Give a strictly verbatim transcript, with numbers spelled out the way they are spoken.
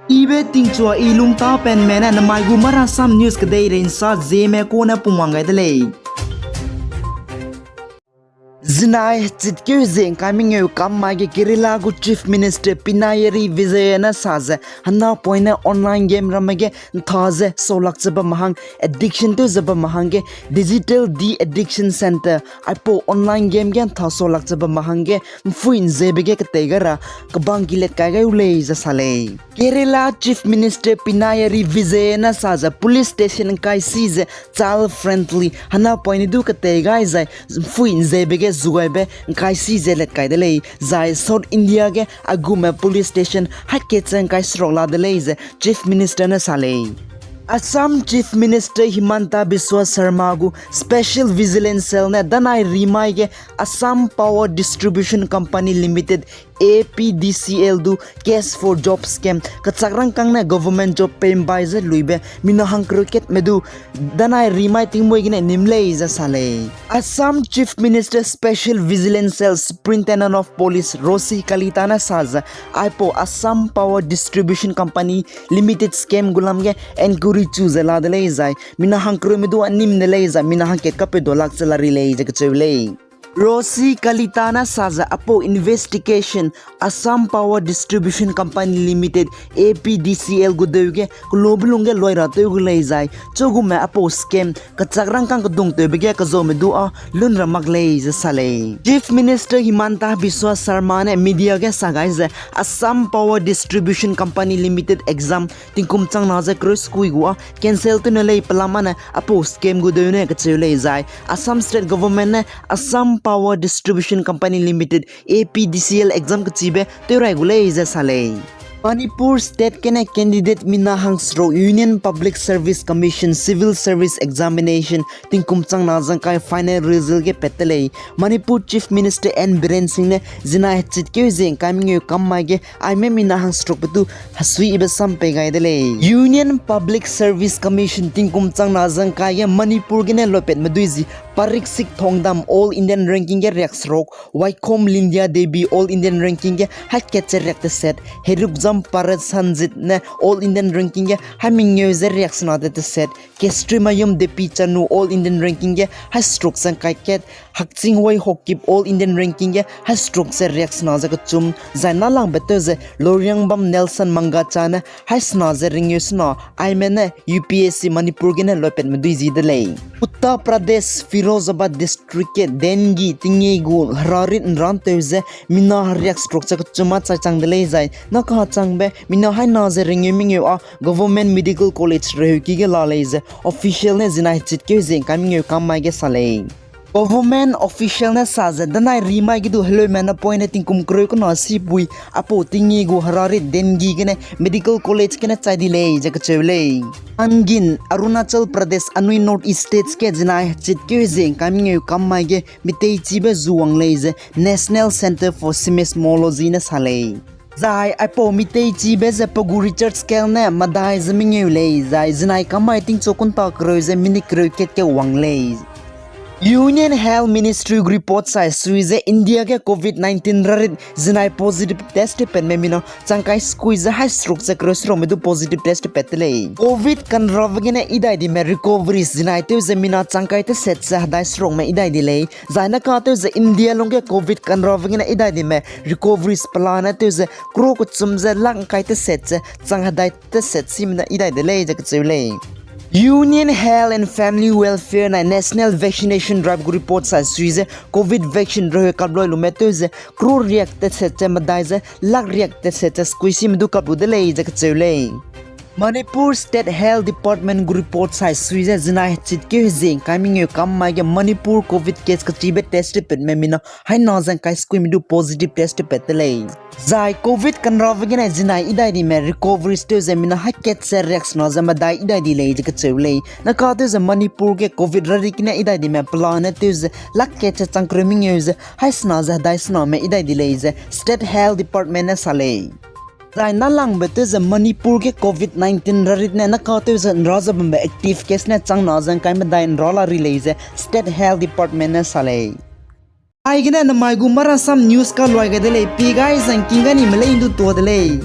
Ibe tingchua i lungta penme ne namai gu Marasam News kedeirei nsa zieme kune pungwang gai de lei. Zinai chitkeu ze ngkai mengeu kam mai ge Kerala gu Chief Minister Pinarayi Vijayan ne sa ze, hena poine online game ramme ge ntha ze saulak ze bamme hang, addiction tew ze bamme hangge Digital De-Addiction Centre, aipau online game ge ntha saulak ze bamme hangge mpui nzebe ge ketei gai ra kebang kilet kai gai u lei ze sa lei. Kerala Chief Minister Pinarayi Vijayan ne sa ze police station ngkai si ze child friendly, hena poine du ketei gai zai mpui nzebe ge zugaibe ngkai si ze let kai de lei, zai South India ge agume police station haikat ze ngkai seruk la de lei ze Chief Minister ne sa lei. Assam Chief Minister Himanta Biswa Sarma gu Special Vigilance Cell ne danai rimai ge Assam Power Distribution Company Limited, A P D C L du Cash for Job Scheme kachak rangkâng ne government job pei mbai ze luibe mina hangkereu katme du danai rimai tingmuî gene nim lei ze sa lei. Assam Chief Minister Special Vigilance Cell Superintendent of Police Roshi Kalita ne sa ze, aipau Assam Power Distribution Company Limited scam gu lam ge enquiry chu ze la de lei zai mina hangkereume du a nim de lei zai mina hangkat kapeu dolak ze la ri lei ze kacheu lei. Roshi Kalita ne sa ze aipau investigation Assam Power Distribution Company Limited, A P D C L gu deu ge kelobe lung ge loi ra tew gu lei zai chugume aipau scam kachak rangkâng kedungtewbe ge kezaume du a lun ra mak lei ze sa lei. Chief Minister Himanta Biswa Sarma ne media ge sa gai ze Assam Power Distribution Company Limited exam tingkum changna ze kereu sekui gu a cancel tew ne lei pelama ne aipau scam gu deu ne kacheu lei zai Assam State Government ne Assam Power Distribution Company Limited, A P D C L exam kechibe tew rai gu lei ze sa lei. Manipur State gene candidate mina hangseruk Union Public Service Commission Civil Service Examination tingkum changna ze ngkai final result ge pat te lei. Manipur Chief Minister N Biren Singh ne zinai chitkeu ze ngkai mengeu kam mai ge aime mina hangserukbe du hesui ibe sam pei gai de lei. Union Public Service Commission tingkum changna ze ngkai ge Manipur gene loipatme dui zi Parikshit Thongdam All Indian Ranking ge riakseruk, Waikhom Lyndia Devi All Indian Ranking ge haikat ze riak teset, Herukjam Parethanjit ne All Indian Ranking ge haimengeu ze riaksena de teset, Kestri Mayum Depi Chanu All Indian Ranking ge haiseruk ze ngkai kat, Hakching Wai Hokip All Indian Ranking ge haiseruk ze riaksena ze kechum, zai nalangbe tew ze Loriangbam Nelson Mangacha ne haisena ze ringeu sena aime ne U P S C Manipur gene loipatme dui zi de lei. Uttar Pradesh Firozabad District ge dengue tingi gu herarit nrantew ze mina riakseruk ze kechum a chai chang de lei zai naka changbe mina haina ze ringeu mengeu a Government Medical College reheuki ge la lei ze official ne zinai chitkeu ze ngkai mengeu kam mai ge sa lei. Government official ne sa ze danai rimai ge du heleume napoine tingkum kereu kena sipui aipau tingi gu herarit dengue gene medical college gene chai di lei ze kacheu lei. Angin, Arunachal Pradesh anui North East States ge zinai chitkeu ze ngkai mengeu kam mai ge miteichibe zu wang lei ze National Centre for Seismology ne sa lei. Zai aipau miteichibe ze pe gu Richter scale ne medai ze mengeu lei, zai zinai kam mai tingchu kunta kereu ze minute kereu kat ge wang lei. Union Health Ministry gu report sai sui ze India ge covid nineteen rarit zinai positive test tewpatme mina changkai sekui ze haiseruk ze kereu serukme du positive test tewpat te lei. Covid kanrabe gene idai dime recoveries zinai tew ze mina changkai teset ze hedai serukme idai di lei. Zai naka tew ze India lungge covid kanrabe gene idai dime recoveries pelane tew ze crore kechum ze lakh ngkai teset ze chang hedai teset simena idai de lei ze kacheu lei. Union Health and Family Welfare nai National Vaccination Drive gu report sai sui ze covid vaccine reheu kap loi lume tew ze crore riak teset ze medai ze lakh riak teset ze sekui sime du kap lu de lei ze kacheu lei. Manipur State Health Department gu report sai sui ze zinai chitkeu ze ngkai mengeu kam mai ge Manipur covid case kachibe test tewpatme mina haina ze ngkai sekuime du positive test tewpat te lei. Zai covid kanrabe gene zinai idai dime recoveries tew ze mina haikat ze riaksena ze medai idai di lei ze kacheu lei. Naka tew ze Manipur ge covid rarit gene idai dime pelane tew ze lakh kat ze chang kereu mengeu ze haisena ze hedai sename idai di lei ze State Health Department ne sa lei. Zai nalangbe tew ze Manipur ge covid nineteen rarit ne naka tew ze nra ze bambe active case ne changna ze ngkai medai nra la ri lei ze State Health Department ne sa lei. Aigene namai gu Marasam News kaluai gai de lei, pi gai zangking ga nime lei ndu tua de lei.